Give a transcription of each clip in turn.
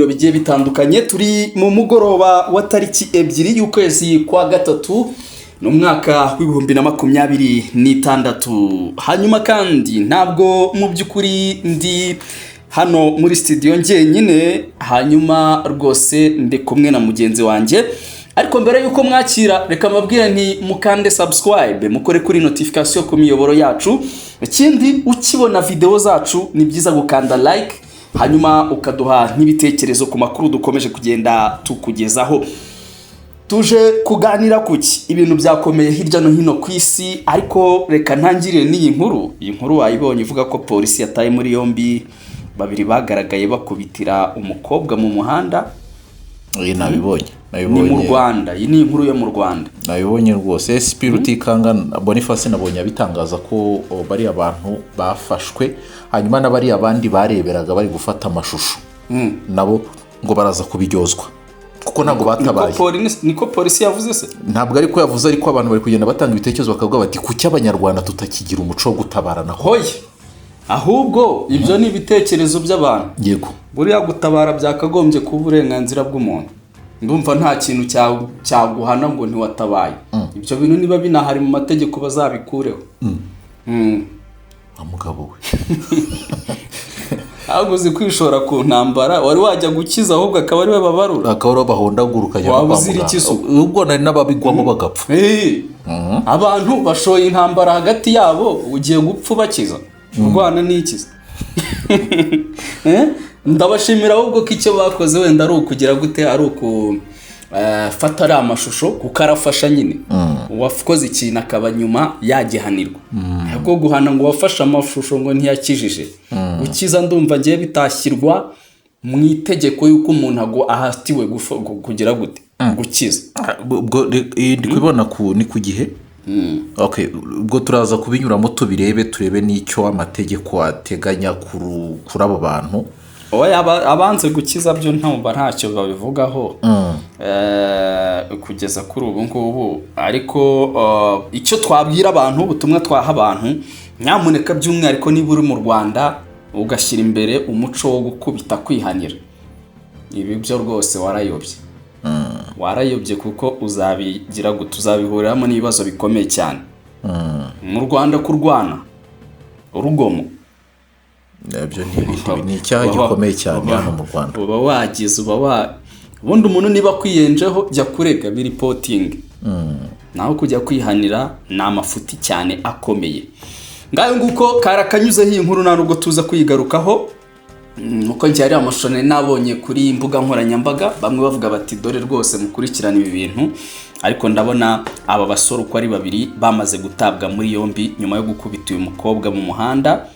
biganiro bigiye bitandukanye. Turi mu mugoroba wa tariki 2 y'ukwezi kwa gatatu, ni umwaka wa 2026. Hanyuma kandi ntabwo mu by'ukuri ndi hano muri studio njyenyine, hanyuma rwose ndi kumwe na mugenzi wanjye. Ariko mbere y'uko mwakira, reka mbabwire nti mukande subscribe, mukore kuri notification ku miyoboro yacu. Ikindi, ukibona video zacu ni byiza gukanda like, hanyuma ukaduha n'ibitekerezo ku makuru dukomeje kugenda tukugezaho. Tuje kuganira kuki? Ibintu byakomeye hirya no hino ku isi, ariko reka ntangirire n'iyi nkuru. Iyi nkuru wayibonye, ivuga ko polisi yataye muri yombi babiri bagaragaye bakubitira umukobwa mu muhanda. Iyi nabibonye. Ni mu Nabibonye. Rwanda, iyi ni inkuru yo mu Rwanda. Nabibonye rwose. SP Rutikanga Boniface nabonye abitangaza ko bariya bantu bafashwe, hanyuma n'abariya abandi bareberaga bari gufata amashusho nabo ngo baraza kubiryozwa kuko ntabwo batabaye. Niko polisi yavuze se? Ntabwo ariko yavuze, ariko abantu bari kugenda batanga ibitekerezo, bakavuga bati: "Kuki Abanyarwanda tutakigira umuco wo gutabarana?" Hoya, ahubwo ibyo ni ibitekerezo by'abantu. Buriya gutabara byakagombye kuba uburenganzira bw'umuntu. Ndumva nta kintu cyaguhana ngo ntiwatabaye. Ibyo bintu niba binahari mu mategeko bazabikureho. Wa mugabo we! Ahubwo uzi kwishora ku ntambara, wari wajya gukiza ahubwo akaba ari we babarura. Akaba aribo bahondagura, ukajya no Waba kwa uzira muganga. iki se? Ubwo nari n'ababigwamo bagapfa. Abantu bashoye intambara hagati yabo, ugiye gupfa ubakiza, urwana n'ikiza? Eh? Ndabashimira ahubwo ko icyo bakoze wenda ari ukugira gute, ari uku fata ari amashusho, kuko arafasha nyine, uwakoze ikintu akaba nyuma yagihanirwa. Ntabwo guhana ngo wafashe amashusho ngo ntiyakijije. Gukiza ndumva ngiye bitashyirwa mu itegeko y'uko umuntu ahatiwe kugira gute, gukiza. Ubwo iyi ndi kubibona ni ku gihe. Okay, ubwo turaza kubinyuramo tubirebe, turebe n'icyo amategeko ateganya kuri abo bantu. Oya, abanze gukiza byo ntumva ntacyo babivugaho kugeza kuri ubu ngubu. Ariko icyo twabwira abantu, ubutumwa twaha abantu, nyamuneka by'umwihariko niba uri mu Rwanda ugashyira imbere umuco wo gukubita kwihanira, ibi byo rwose warayobye, warayobye, kuko uzabigira gute, uzabihuriramo n'ibibazo bikomeye cyane. Mu Rwanda kurwana urugomo Nabyo ni icyaha gikomeye cyane hano mu Rwanda. Uba wagize, uba wa ubundi umuntu niba akwiyenjeho, jya kurega, bireportinge, naho kujya kwihanira ni amafuti cyane akomeye. Ngayo nguko, karakanyuzeho iyi nkuru, nta nubwo tuza kuyigarukaho. Uko njye hari amashusho nari nabonye kuri imbuga nkoranyambaga, bamwe bavuga bati: "Dore rwose mukurikirane ibi bintu." Ariko ndabona aba basore uko ari babiri bamaze gutabwa muri yombi nyuma yo gukubita uyu mukobwa mu muhanda.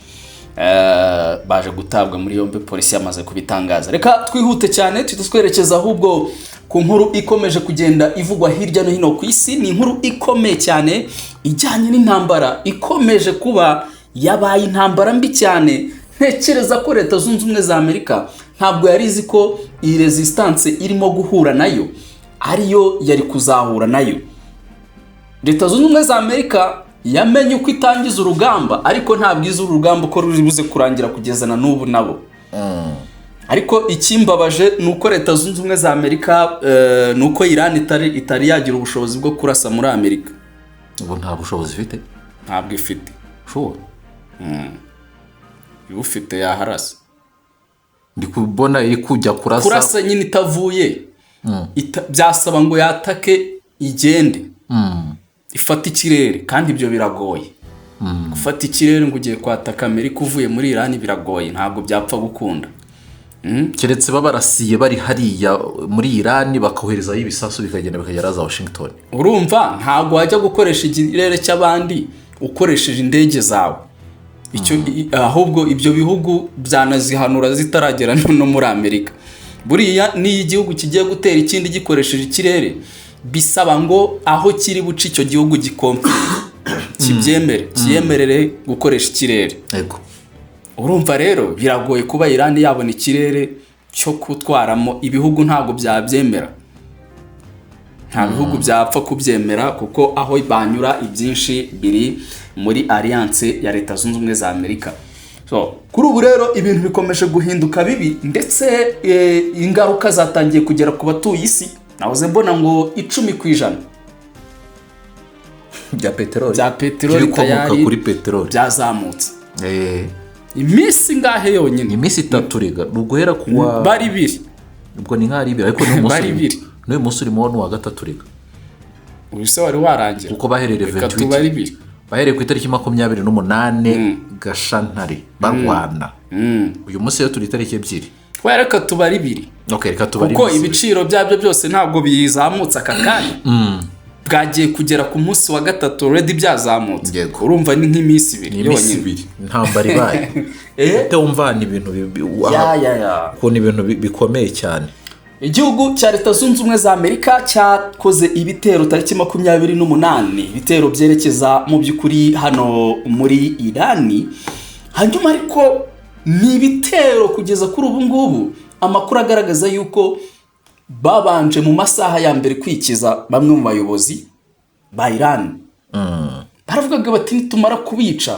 Baje gutabwa muri yombi, polisi yamaze kubitangaza. Reka twihute cyane tuhite twerekeza ahubwo ku nkuru ikomeje kugenda ivugwa hirya no hino ku isi. Ni inkuru ikomeye cyane ijyanye n'intambara ikomeje kuba, yabaye intambara mbi cyane. Ntekereza ko Leta Zunze Ubumwe za Amerika ntabwo yari izi ko iyi resistance irimo guhura nayo ariyo yari kuzahura nayo. Leta Zunze Ubumwe za Amerika yamenye uko itangiza urugamba, ariko ntabwo izi urugamba uko ruri buze kurangira kugeza na n'ubu nabo. Ariko ikimbabaje ni uko Leta Zunze Ubumwe za Amerika, ni uko Iran itari yagira ubushobozi bwo kurasa muri Amerika. Ubu nta bushobozi ifite? Ntabwo ifite. Sure? Ibufite yaharasa. Ndi kubona iri kujya kurasa. Kurasa nyine itavuye, byasaba ngo yatake, igende ifate ikirere, kandi ibyo biragoye. Gufata ikirere ngo ugiye kwataka Amerika uvuye muri Iran biragoye, ntabwo byapfa gukunda. Keretse babarasiye bari hariya muri Irani, bakoherezayo ibisasu bikagenda bikagera za Washington. Urumva ntabwo wajya gukoresha ikirere cy'abandi ukoresheje indege zawe. Icyo ahubwo ibyo bihugu byanazihanura zitaragera no muri Amerika. Buriya n'iyo igihugu kigiye gutera ikindi gikoresheje ikirere, bisaba ngo aho kiri buce icyo gihugu gikompe kibyemere, kiyemerere gukoresha ikirere. Urumva rero biragoye kuba Iran yabona ikirere cyo gutwaramo ibihugu, ntabwo byabyemera, nta bihugu byapfa kubyemera, kuko aho banyura ibyinshi biri muri alliance ya Leta Zunze Ubumwe za Amerika. So, kuri ubu rero ibintu bikomeje guhinduka bibi, ndetse ingaruka zatangiye kugera ku batuye isi. Nahoze mbona ngo 10% bya peteroli, bya peteroli by'ibikomoka tayari kuri peteroli byazamutse. Iminsi ingahe yonyine? Iminsi 3 rega, ni uguhera ku wa Bari ibiri. Ubwo ni nk'ari ibiri, ariko n'uyu munsi Bari ibiri. N'uyu munsi urimo ni uwa gatatu rega. Uyu se wari warangira? Kuko bahereye Reka 28 tubare ibiri. Bahereye ku itariki 28 Gashantare barwana. Uyu munsi rero turi itariki 2. We, reka tubare ibiri. Ok, reka tubare Kuko iminsi ibiri. ibiciro byabyo byose ntabwo bizamutse aka kanya, bwagiye kugera ku munsi wa gatatu already byazamutse. Urumva ni nk'iminsi 2 Ni iminsi yonyine. 2 intambara ibaye. Ute wumva hano ibintu Ya. ukuntu ibintu bikomeye cyane. Igihugu cya Leta Zunze Ubumwe za Amerika cyakoze ibitero tariki 28, ibitero byerekeza mu by'ukuri hano muri Irani. Hanyuma ariko ni ibitero kugeza kuri ubu ngubu amakuru agaragaza yuko babanje mu masaha ya mbere kwikiza bamwe mu bayobozi ba Irani. Baravugaga bati: "Nitumara kubica,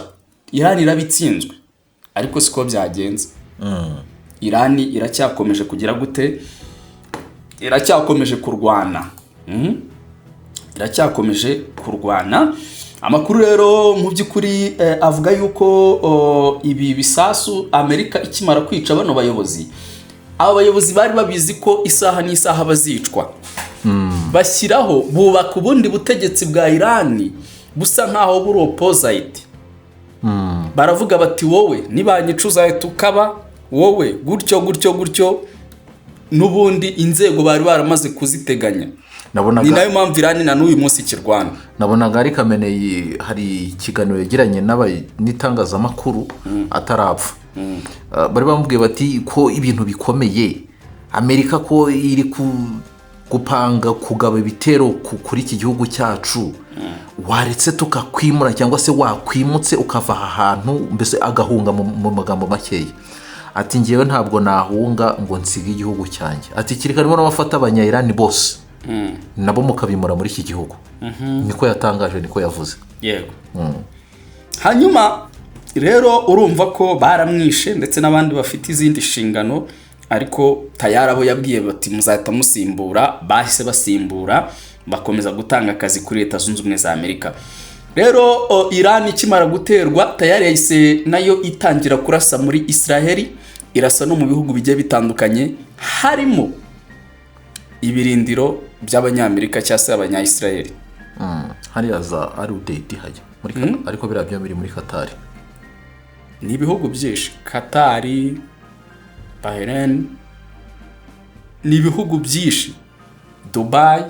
Irani iraba itsinzwe." Ariko siko byagenze. Irani iracyakomeje kugira gute? Iracyakomeje kurwana. Iracyakomeje kurwana. Amakuru rero mu by'ukuri avuga yuko ibi bisasu, Amerika ikimara kwica bano bayobozi, aba bayobozi bari babizi ko isaha n'isaha bazicwa, bashyiraho, bubaka ubundi butegetsi bwa Irani busa nkaho buri opposite. Baravuga bati: "Wowe nibanyica uzahita ukaba wowe gutyo gutyo gutyo." N'ubundi inzego bari baramaze kuziteganya. Ni nayo mpamvu Irani na n'uyu munsi ikirwana. Nabonaga ari Khamenei, hari ikiganiro yagiranye n'itangazamakuru atarapfa. Bari bamubwiye bati ko ibintu bikomeye, Amerika ko iri gupanga kugaba ibitero kuri iki gihugu cyacu, waretse tukakwimura cyangwa se wakwimutse ukava aha hantu, mbese agahunga. Mu magambo makeya ati: "Ngewe ntabwo nahunga ngo nsige igihugu cyanjye." Ati: "Kereka harimo n'abafata Abanyayirani bose nabo mukabimura muri iki gihugu." Niko yatangaje, niko yavuze. Yego. Hanyuma rero urumva ko baramwishe ndetse n'abandi bafite izindi nshingano, ariko tayari abo yabwiye bati: "Muzahita musimbura," bahise basimbura, bakomeza gutanga akazi kuri Leta Zunze Ubumwe za Amerika. Rero Iran ikimara guterwa, tayari yahise nayo itangira kurasa muri Israheli, irasa no mu bihugu bigiye bitandukanye, harimo ibirindiro by'Abanyamerika cyangwa se Abanyayisiraheli. Hariya za Al Udeid hajya muri ariko biriya byo biri muri Katari. Ni ibihugu byinshi, Katari, Bahrain, ni ibihugu byinshi, Dubai,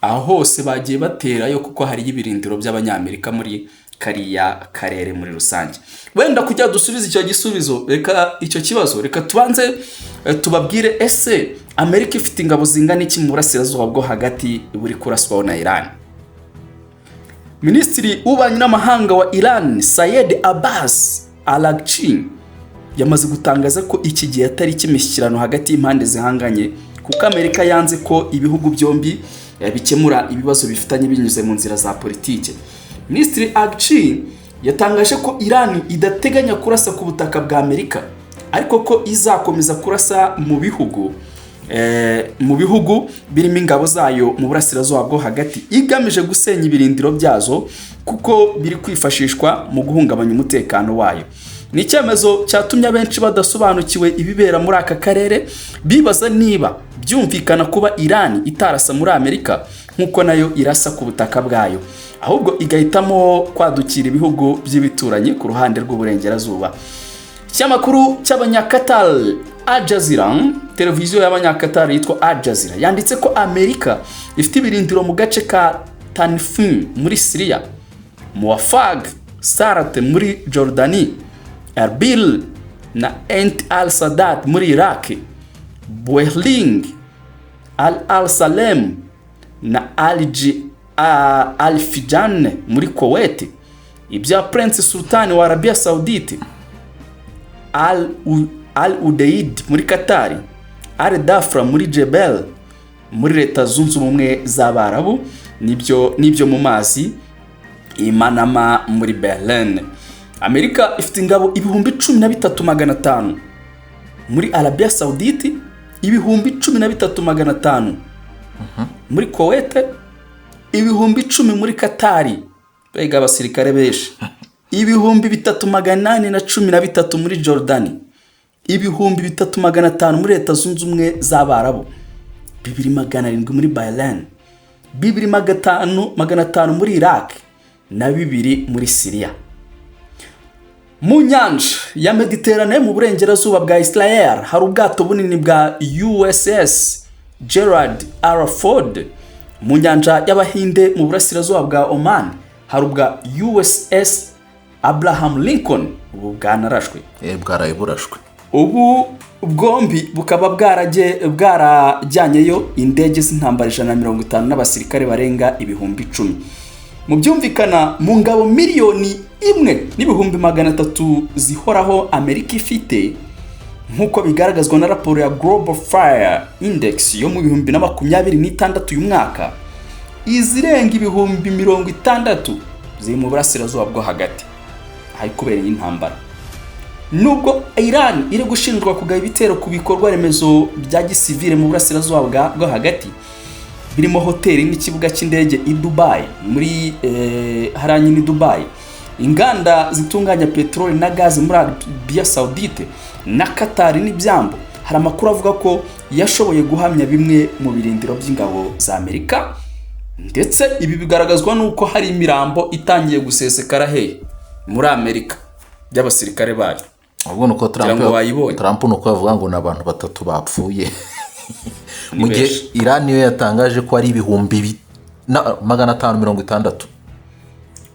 aho hose bagiye baterayo kuko hariyo ibirindiro by'Abanyamerika muri kariya karere muri rusange. Wenda kugira dusubize icyo gisubizo, reka icyo kibazo, reka tubanze tubabwire: ese Amerika ifite ingabo zingana iki mu Burasirazuba bwo Hagati buri kuraswaho na Iran? Minisitiri w'Ububanyi n'Amahanga wa Iran, Sayed Abbas Araghchi, yamaze gutangaza ko iki gihe atari icy'imishyikirano hagati y'impande zihanganye, kuko Amerika yanze ko ibihugu byombi bikemura ibibazo bifitanye binyuze mu nzira za politike. Minisitiri Araghchi yatangaje ko Iran idateganya kurasa ku butaka bwa Amerika, ariko ko izakomeza kurasa mu bihugu birimo ingabo zayo mu Burasirazuba bwo Hagati, igamije gusenya ibirindiro byazo kuko biri kwifashishwa mu guhungabanya umutekano wayo. Ni icyemezo cyatumye abenshi badasobanukiwe ibibera muri aka karere bibaza niba byumvikana kuba Iran itarasa muri Amerika nk'uko nayo irasa ku butaka bwayo, ahubwo igahitamo kwadukira ibihugu by'ibituranyi ku ruhande rw'uburengerazuba. Ikinyamakuru cy'Abanyakatar Al Jazeera, televiziyo y'Abanyakatar yitwa Al Jazeera, yanditse ko Amerika ifite ibirindiro mu gace ka Tanfin muri Siriya, Muwafag Sarat muri Jordani, Erbil na Ent al Sadat muri Iraq, Buehling, Al Al Salem na Al Fijan muri Kuwait, ibya Prince Sultan wa Arabia Saudite, Al Udeid muri Qatar, Al Dafra muri Jebel muri Leta Zunze Ubumwe z'Abarabu, nibyo mu mazi i Manama muri Berlin. Amerika ifite ingabo 13,500 muri Arabia Saudite, 13,500 muri Kuwait, 10,000 muri Katari, mbega abasirikare benshi, 3,813 muri Jordani, 3,500 muri Leta Zunze Ubumwe z'Abarabu, 2,700 muri Bahrain, 2,500 muri Iraq na 2 muri Syria. Mu nyanja ya Mediterane, mu burengerazuba bwa Israel, hari ubwato bunini bwa USS Gerald R. Ford. Mu nyanja y'Abahinde, mu burasirazuba bwa Oman, hari ubwa USS Abraham Lincoln, ubu bwanarashwe. Bwaraye burashwe. Ubu bwombi bukaba bwarajyanyeyo indege z'intambara 150 n'abasirikare barenga 10,000. Mu byumvikana, mu ngabo 1,300,000 zihoraho Amerika ifite, nk'uko bigaragazwa na raporo ya Global Fire Index yo mu 2026 uyu mwaka, izirenga 60,000 ziri mu Burasirazuba bwo Hagati ahari kubera iyi ntambara. Nubwo Iran iri gushinjwa kugaba ibitero ku bikorwa remezo bya gisivile mu Burasirazuba bwo Hagati, birimo hoteli n'ikibuga cy'indege i Dubai, muri hariya nyine i Dubai, inganda zitunganya peteroli na gazi muri Arabia Saudite na Qatar n'ibyambu, hari amakuru avuga ko yashoboye guhamya bimwe mu birindiro by'ingabo za Amerika, ndetse ibi bigaragazwa n'uko hari imirambo itangiye gusesekara he muri Amerika by'abasirikare bayo. Ubwo ni uko Ngira ngo wayibonye. Trump ni uko bavuga ngo ni abantu batatu bapfuye, mu Ni gihe benshi. Iran yo yatangaje ko ari ibihumbi 560.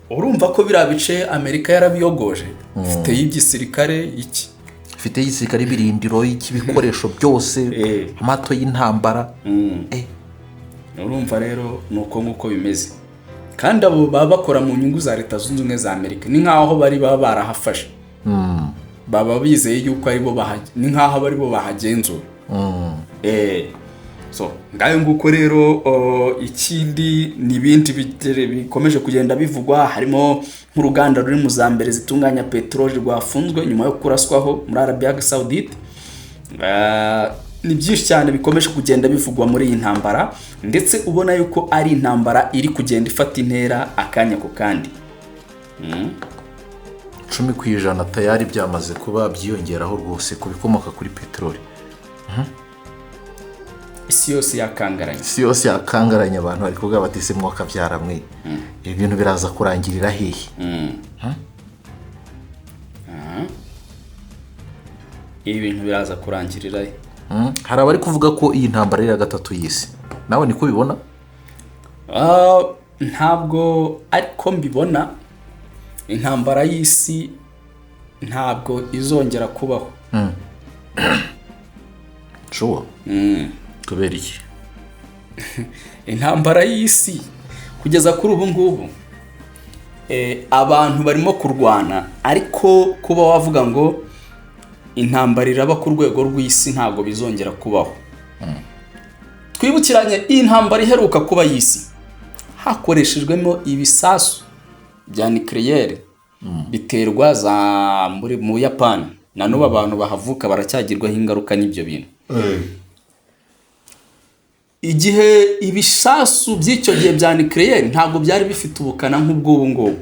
Urumva ko biriya bice Amerika yarabiyogoje, ifite y'igisirikare iki. Ifite igisirikare, ibirindiro, y'ibikoresho byose, amato y'intambara. Urumva rero ni uko nguko bimeze, kandi abo baba bakora mu nyungu za Leta Zunze Ubumwe za Amerika. Ni nk'aho bari baba barahafashe, baba bizeye yuko aribo ni nk'aho bari bo bahagenzura. So ngayo nguko rero. Ikindi ni ibindi bikomeje kugenda bivugwa, harimo nk'uruganda ruri mu za mbere zitunganya peteroli rwafunzwe nyuma yo kuraswaho muri Arabia Saudite. Ni byinshi cyane bikomeje kugenda bivugwa muri iyi ntambara, ndetse ubona yuko ari intambara iri kugenda ifata intera akanya ku kandi. 10% tayari byamaze kuba byiyongeraho rwose ku bikomoka kuri peteroli. Isi yose yakangaranye. Isi yose yakangaranye. Abantu bari kuvuga bati: "Se mwaka mwe, ibi bintu biraza kurangirira hehe?" Ibi bintu biraza kurangirira he? Hari abari kuvuga ko iyi ntambara ari iya gatatu y'isi. Nawe niko ubibona? Ntabwo ariko mbibona. Intambara y'isi ntabwo izongera kubaho. Sure? Kubera iki? Intambara y'isi kugeza kuri ubu ngubu, abantu barimo kurwana, ariko kuba wavuga ngo intambara iraba ku rwego rw'isi, ntabwo bizongera kubaho. Twibukiranye, iyi ntambara iheruka kuba y'isi hakoreshejwemo ibisasu bya nucléaire, biterwa za muri mu Buyapani, na n'ubu abantu bahavuka baracyagirwaho ingaruka n'ibyo bintu. Igihe ibisasu by'icyo gihe bya nucléaire ntabwo byari bifite ubukana nk'ubw'ubu ngubu.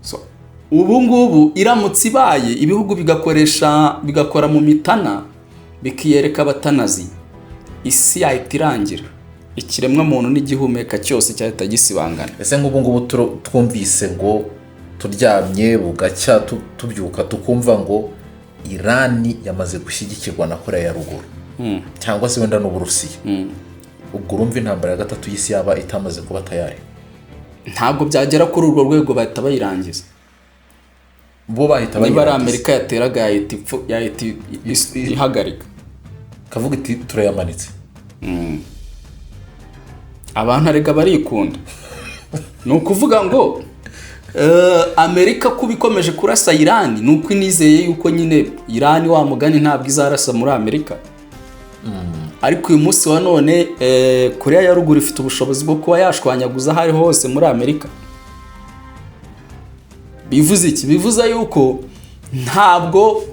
So, ubu ngubu iramutse ibaye, ibihugu bigakoresha, bigakora mu mitana, bikiyereka abatanazi, isi yahita irangira, ikiremwamuntu n'igihumeka cyose cyahita gisibangana. Ese nk'ubu ngubu twumvise ngo turyamye bugacya tubyuka tukumva ngo Irani yamaze gushyigikirwa na Korea ya Ruguru cyangwa se wenda n'Uburusiya, ubwo urumva intambara ya gatatu y'isi yaba itamaze kuba tayari? Ntabwo byagera kuri urwo rwego bahita bayirangiza. Bo bahita Niba ari bayirangiza. Amerika yateraga, yahita yahita ihagarika. Kavuga iti: "Turayamanitse." Abantu arega barikunda. Ni ukuvuga ngo Amerika kuba ikomeje kurasa Irani ni uko inizeye yuko nyine Irani, wa mugani, ntabwo izarasa muri Amerika. Ariko uyu munsi wa none, Korea ya Ruguru ifite ubushobozi bwo kuba yashwanyaguza aho ari hose muri Amerika. Bivuze iki? Bivuze yuko ntabwo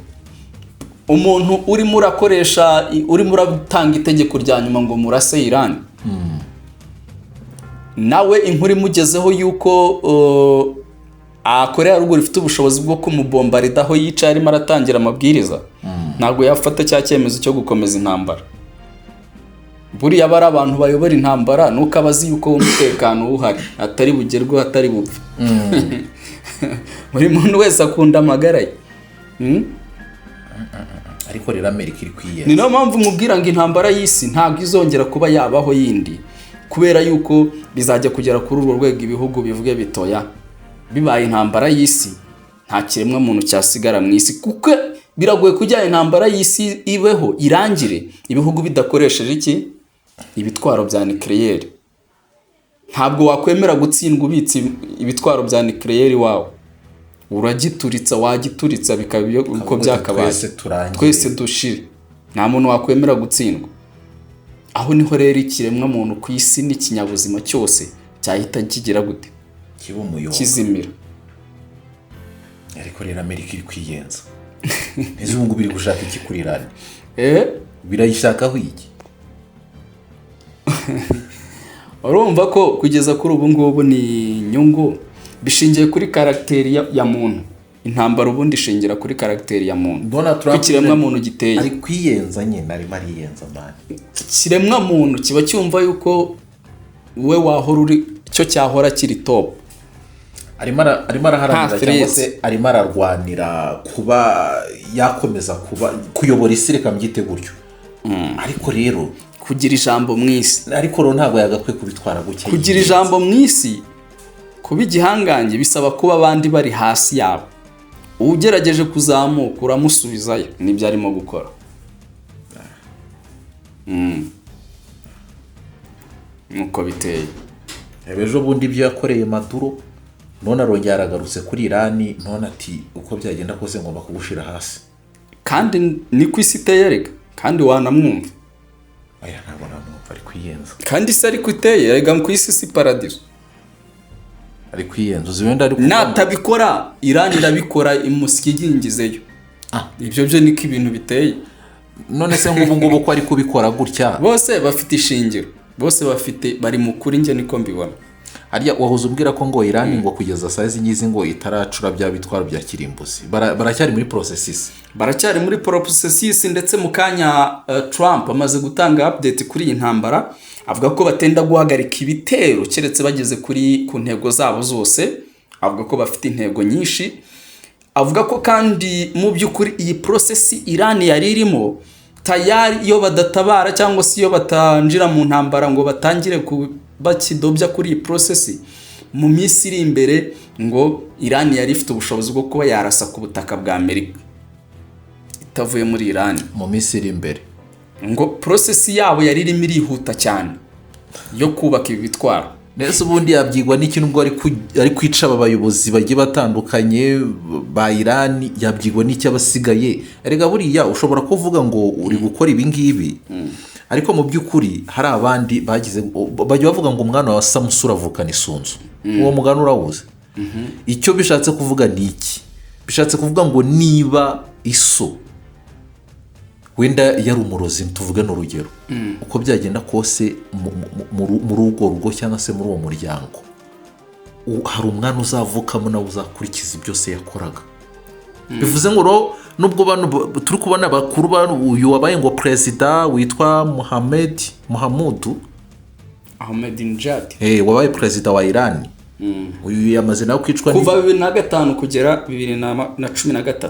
umuntu urimo urakoresha, urimo uratanga itegeko rya nyuma ngo murase Iran, nawe inkuru imugezeho yuko Korea ya Ruguru ifite ubushobozi bwo kumubombarida aho yicaye arimo aratangira amabwiriza, ntabwo yafata cya cyemezo cyo gukomeza intambara. Buriya aba ari abantu bayobora intambara, nuko aba azi yuko umutekano uhari, atari bugerweho, atari bupfe. Buri muntu wese akunda amagara ye. Ariko rero Amerika iri kwiyenza. Ni nayo mpamvu mubwira ngo intambara y'isi ntabwo izongera kuba yabaho yindi, kubera yuko bizajya kugera kuri urwo rwego ibihugu bivuge bitoya, bibaye intambara y'isi nta kiremwa muntu cyasigara mu isi, kuko biragoye kugira intambara y'isi ibeho irangire ibihugu bidakoresheje iki? Ibitwaro bya nucléaire. Ntabwo wakwemera gutsindwa ubitse ibitwaro bya nucléaire iwawe. Uragituritsa, wagituritsa bikaba uko byakabaye. Twese turangire. Twese dushire. Nta muntu wakwemera gutsindwa. Aho niho rero ikiremwa muntu ku isi n'ikinyabuzima cyose cyahita kigira gute? Kiba umuyonga. Kizimira. Ariko rero Amerika iri kwiyenza. Ese ubu ngubu iri gushaka iki kuri Irani? Eh. Birayishakaho iki? Urumva ko kugeza kuri ubu ngubu ni inyungu, bishingiye kuri caractère ya muntu. Intambara ubundi ishingira kuri caractère ya muntu. Donald Uko Trump ikiremwa muntu giteye. Ari kwiyenza nyine, arimo ariyenza, man. Ikiremwa muntu kiba cyumva yuko we wahora uri cyo, cyahora kiri top. Arimo araharanira Nta cyangwa threats. se arimo ararwanira kuba yakomeza kuba kuyobora isi, reka mbyite gutyo. Ariko rero Kugira ijambo mu isi. Ariko rero ntabwo yagakwiye kubitwara gutya. Kugira ijambo mu isi, kuba igihangange, bisaba kuba abandi bari hasi yabo. Ugerageje kuzamuka uramusubizayo, nibyo arimo gukora. Nuko biteye. Ejo bundi ibyo yakoreye Maduro, none arongera aragarutse kuri Irani, none ati uko byagenda kose ngomba kugushira hasi. Kandi ni ku isi iteye rega, kandi wanamwumva. Aya, ntabwo namwumva, ari kwiyenza. Kandi isi ariko iteye rega, ku isi si paradiso. Ari kwiyenza, uzi wenda ari kuvuga ngo- Natabikora, Irani irabikora imusigingizeyo. Ibyo byo niko ibintu biteye. None se nk'ubu ngubu ko ari kubikora gutya? Bose bafite ishingiro, bose bafite, bari mu kuri, njye niko mbibona. Harya wahoze umbwira ko ngo Irani ngo kugeza saa izi ngizi ngo itaracura bya bitwaro bya kirimbuzi. Baracyari muri processes? Baracyari muri processes. Ndetse mu kanya Trump amaze gutanga update kuri iyi ntambara, avuga ko batenda guhagarika ibitero keretse bageze ku ntego zabo zose. Avuga ko bafite intego nyinshi. Avuga ko kandi mu by'ukuri iyi process Iran yari irimo tayari, iyo badatabara cyangwa se iyo batanjira mu ntambara ngo batangire bakidobya kuri iyi process, mu minsi iri imbere ngo Iran yari ifite ubushobozi bwo kuba yarasa ku butaka bwa Amerika itavuye muri Iran. Mu minsi iri imbere? Ngo process yabo yari irimo irihuta cyane yo kubaka ibi bitwaro. Nese ubundi yabyigwa n'iki nubwo ari kwica aba bayobozi bagiye batandukanye ba Irani? Yabyigwa n'iki abasigaye? Erega buriya ushobora kuvuga ngo uri gukora ibi ngibi, ariko mu by'ukuri hari abandi bagize, bajya bavuga ngo umwana wa Samusura avukana isunzu. Uwo mugani urawuzi? Icyo bishatse kuvuga ni iki? Bishatse kuvuga ngo niba iso wenda yari umurozi, tuvuge n'urugero, uko byagenda kose muri urwo rugo cyangwa se muri uwo muryango hari umwana uzavukamo nawe uzakurikiza ibyo se yakoraga. Bivuze ngo rero nubwo bano turi kubona bakuru, uyu wabaye ngo perezida witwa Muhammad Muhamudu Ahmadinejad. Wabaye perezida wa Irani, uyu yamaze nawe kwicwa. Kuva 2005 kugera 2013.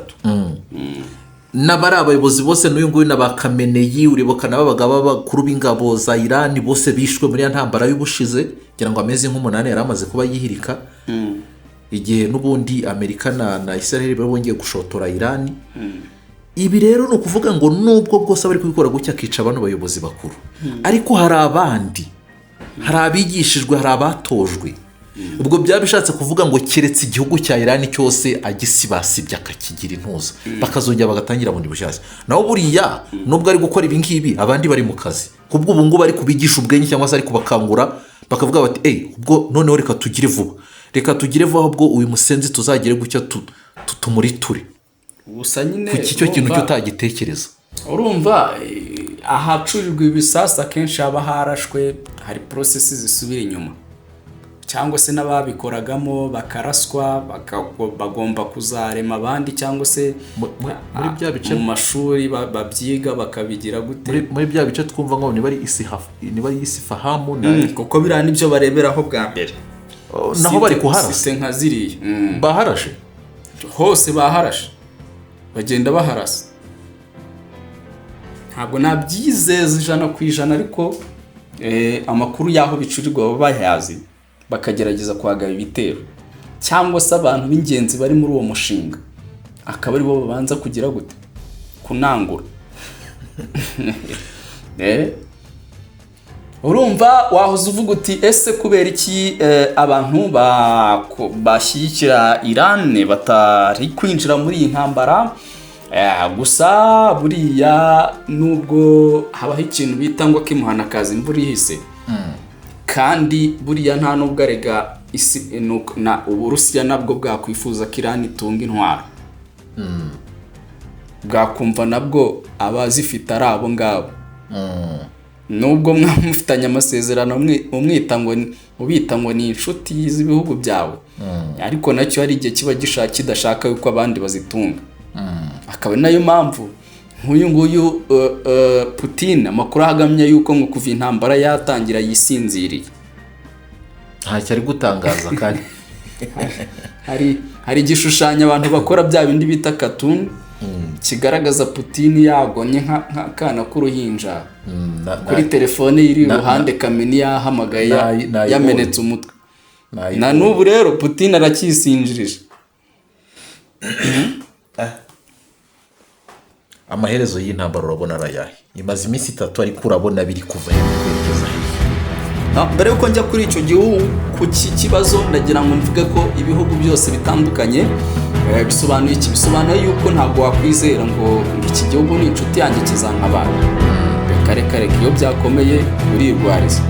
N'abari abayobozi bose, n'uyu nguyu na ba Kameneyi, uribuka n'ababaga b'abakuru b'ingabo za Irani, bose bishwe muri ya ntambara y'ubushize, ngira ngo amezi nk'umunani yari amaze kuba yihirika, igihe n'ubundi Amerika na Israel bari bongeye gushotora Irani. Ibi rero ni ukuvuga ngo nubwo bwose bari kubikora gutya, akica bano bayobozi bakuru, ariko hari abandi, hari abigishijwe, hari abatojwe. Ubwo byaba bishatse kuvuga ngo keretse igihugu cya Irani cyose agisibasibye, akakigira intuza, bakazongera bagatangira bundi bushyashya. Naho buriya nubwo ari gukora ibi ngibi, abandi bari mu kazi, kubwo ubu ngubu ari kubigisha ubwenge cyangwa se ari kubakangura, bakavuga bati: "Eee, ubwo noneho reka tugire vuba." Reka tugire vuba, ahubwo uyu musenzi tuzagire gutya tumuriture. Gusa nyine Kuki icyo kintu urumva- cyo utagitekereza? Urumva, ahacurirwa ibisasu akenshi haba harashwe, hari process zisubira inyuma, cyangwa se n'ababikoragamo bakaraswa, bagomba kuzarema abandi, cyangwa se Muri bya bice mu mashuri babyiga bakabigira gute. Muri bya bice twumva ngo niba ari niba ari Isifahamu na Kuko biriya nibyo bareberaho bwa mbere. Oh, naho bari kuharasa. Site nka ziriya. Baharashe. Hose baharashe, bagenda baharasa. Ntabwo nabyizeza 100%, ariko amakuru y'aho bicurirwa baba bayazi, bakagerageza kuhagaba ibitero, cyangwa se abantu b'ingenzi bari muri uwo mushinga akaba aribo babanza kugira gute, kunangura. Urumva wahoze uvuga uti: "Ese kubera iki abantu bashyigikira Iran batari kwinjira muri iyi ntambara?" Gusa buriya nubwo habaho ikintu bita ngo kimuhanakaza imvura ihise, kandi buriya nta nubwo arega isi na Uburusiya nabwo bwakwifuza ko Iran itunga intwaro, bwakumva nabwo abazifite ari abo ngabo, nubwo mwamufitanye amasezerano, umwita ngo ubita ngo ni inshuti z'ibihugu byawe, ariko nacyo hari igihe kiba kidashaka yuko abandi bazitunga. Akaba ari nayo mpamvu nk'uyu nguyu Putin, amakuru ahagamya yuko ngo kuva intambara yatangira yisinziriye. Ntacyo ari gutangaza kandi. Hari igishushanyo abantu bakora, bya bindi bita cartoon, kigaragaza Putin yagonye nk'akana k'uruhinja kuri telefone iri iruhande, Khamenei yahamagaye, Nayibonye. yamenetse umutwe. Nayibonye. Na n'ubu rero Putin aracyisinzirije. Amaherezo y'intambara urabona arayahe? Imaze iminsi 3, ariko urabona biri kuva he kwerekeza hehe? Mbere yuko njya kuri icyo gihugu, ku ki kibazo, ndagira ngo mvuge ko ibihugu byose bitandukanye. Bisobanuye iki? Bisobanuye yuko ntabwo wakwizera ngo iki gihugu ni inshuti yanjye, kizantabara. Reka reka reka, iyo byakomeye urirwariza.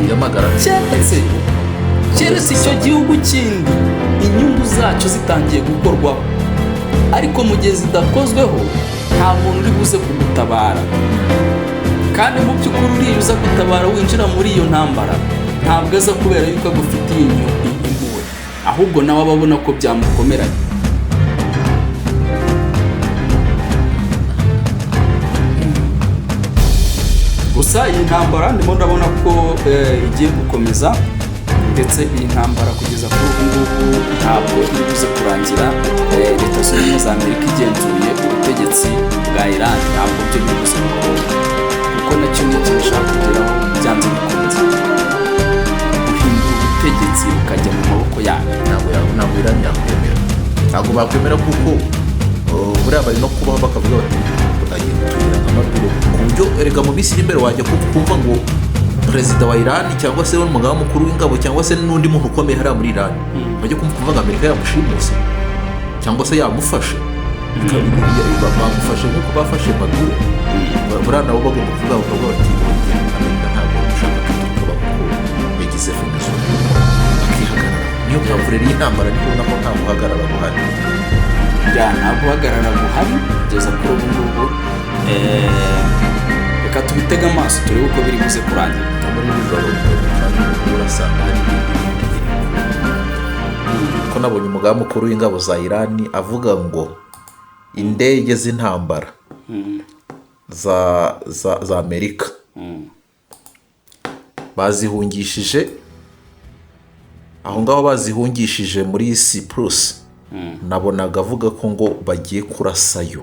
Yamagara. Keretse icyo gihugu kindi inyungu zacyo zitangiye gukorwaho, ariko mu gihe zidakozweho nta muntu uri buze kugutabara. Kandi mu by'ukuri uriya uza gutabara winjira muri iyo ntambara ntabwo aza kubera yuko agufitiye impuhwe, ahubwo nawe aba abona ko byamukomeranye. Gusa iyi ntambara ndimo ndabona ko igiye gukomeza, ndetse iyi ntambara kugeza kuri ubu ngubu ntabwo iri buze kurangira Leta Zunze Ubumwe za Amerika igenzuye ubutegetsi bwa Iran. Ntabwo byo biri buze gukunda, kuko nacyo ni ikintu ishaka kugeraho byanze bikunze, guhindura ubutegetsi bukajya mu maboko yayo. Ntabwo Irani yakwemera, ntabwo bakwemera, kuko buriya bari no kubaho bakavuga bati agiye kutugira nka Maduro, ku buryo erega mu minsi iri imbere wajya kumva ngo perezida wa Irani cyangwa se n'umugaba mukuru w'ingabo cyangwa se n'undi muntu ukomeye hariya muri Irani, bajya kumva ngo Amerika yamushimuse cyangwa se yamufashe. Bamufashe nk'uko bafashe Maduro. Buriya nabo bagomba kuvuga, bakavuga bati Amerika ntabwo ushaka ko tukaba kuko yagize Venezuela, bakihagarara. Niyo mpamvu rero iyi ntambara ndi kubona ko nta guhagarara guhari. Ya, nta guhagarara guhari kugeza kuri ubu ngubu. Reka tubitege amaso turebe uko biri buze kurangira. Muri nijoro kandi urasanga hari ibindi bindi biri ko nabonye umugaba mukuru w'ingabo za Irani avuga ngo indege z'intambara za Amerika bazihungishije aho ngaho, bazihungishije muri Cyprus. Nabonaga avuga ko ngo bagiye kurasayo,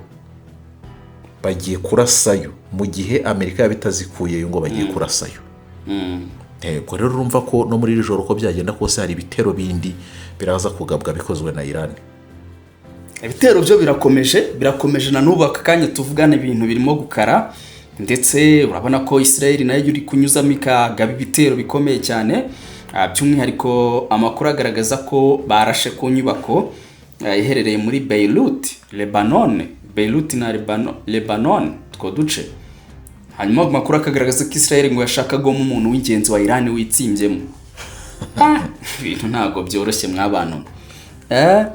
bagiye kurasayo mu gihe Amerika yaba itazikuyeyo, ngo bagiye kurasayo. Yego, rero urumva ko no muri iri joro uko byagenda kose hari ibitero bindi biraza kugabwa bikozwe na Irani. Ibitero byo birakomeje, birakomeje na n'ubu aka kanya tuvugana ibintu birimo gukara, ndetse urabona ko Israel nayo iri kunyuzamo ikagaba ibitero bikomeye cyane. By'umwihariko amakuru agaragaza ko barashe ku nyubako iherereye muri Beirut, Lebanon, Beirut na Lebanon, utwo duce. Hanyuma amakuru akagaragaza ko Israel ngo yashakagamo umuntu w'ingenzi wa Iran witsimbyemo. Ah, ibintu ntabwo byoroshye mw'abantu. Eh?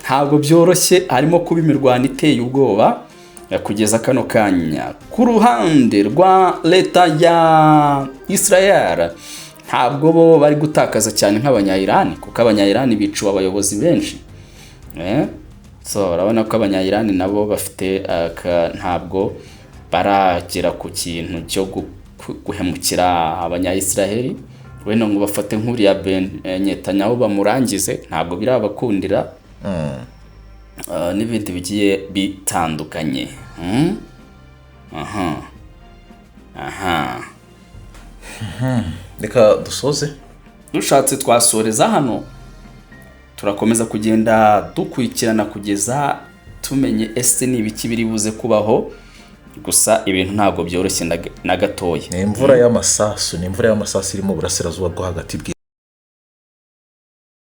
Ntabwo byoroshye, harimo kuba imirwano iteye ubwoba kugeza kano kanya. Ku ruhande rwa leta ya Israel, ntabwo bo bari gutakaza cyane nk'Abanyayirani, kuko Abanyayirani biciwe abayobozi benshi. So urabona ko Abanyayirani nabo bafite ntabwo baragera ku kintu cyo guhemukira Abanyayisiraheli wenda ngo bafate nk'uriya Ben Netanyahu bamurangize, ntabwo birabakundira. N'ibindi bigiye bitandukanye. Aha aha. Reka dusoze. Dushatse twasoreza hano, turakomeza kugenda dukurikirana kugeza tumenye ese ni ibiki biri buze kubaho. Gusa ibintu ntabwo byoroshye na gatoya. Ni imvura y'amasasu, ni imvura y'amasasu iri mu burasirazuba bwo hagati bw'i